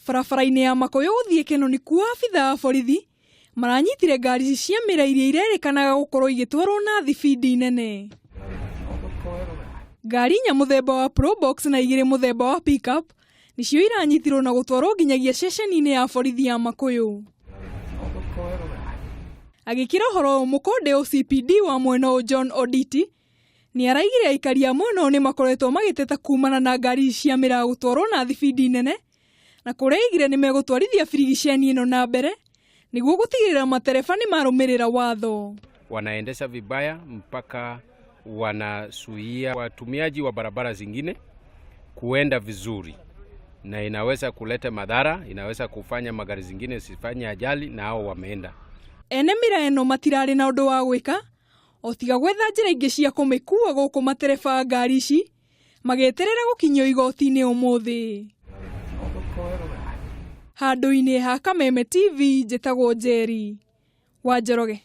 Barabara-inĩ ya Makũyũ gũthiĩ Kenoni kuo abithaa a borithi maranyitire ngari ici cia mĩra iria irerĩkanaga gũkorwo igĩtwarwo na thibindi nene. Ngari inya mũthemba wa Probox na igĩrĩ mũthemba wa pickup nĩcio iranyitirwo na gũtwarwo nginyagia ceceni-inĩ ya borithi ya Makũyũ. Agĩkĩra ũhoro ũyũ mũkonde OCPD wa mwena ũyũ John Onditi nĩ araigire aikari a mwena ũyũ nĩ makoretwo magĩteta kumana na ngari ici cia mĩraa gũtwarwo na thibindi nene na kũrĩa aigire nĩ megũtwarithia birigiceni ĩno na mbere nĩguo gũtigĩrĩra matereba nĩ marũmĩrĩra watho. Wanaendesha vibaya mpaka wanasuia watumiaji wa barabara zingine kuenda vizuri, na inaweza kuleta madhara, inaweza kufanya magari zingine zifanye ajali na hao wameenda. Ene mĩraa ĩno matirarĩ na ũndũ wa gwĩka o tiga gwetha njĩra ingĩ cia kũmĩkua gũkũ matereba a ngari ici magĩeterera gũkinyio igoti-inĩ ũmũthĩ. Handũ-inĩ ha Kameme TV njĩtagwo Njeri wa Njoroge.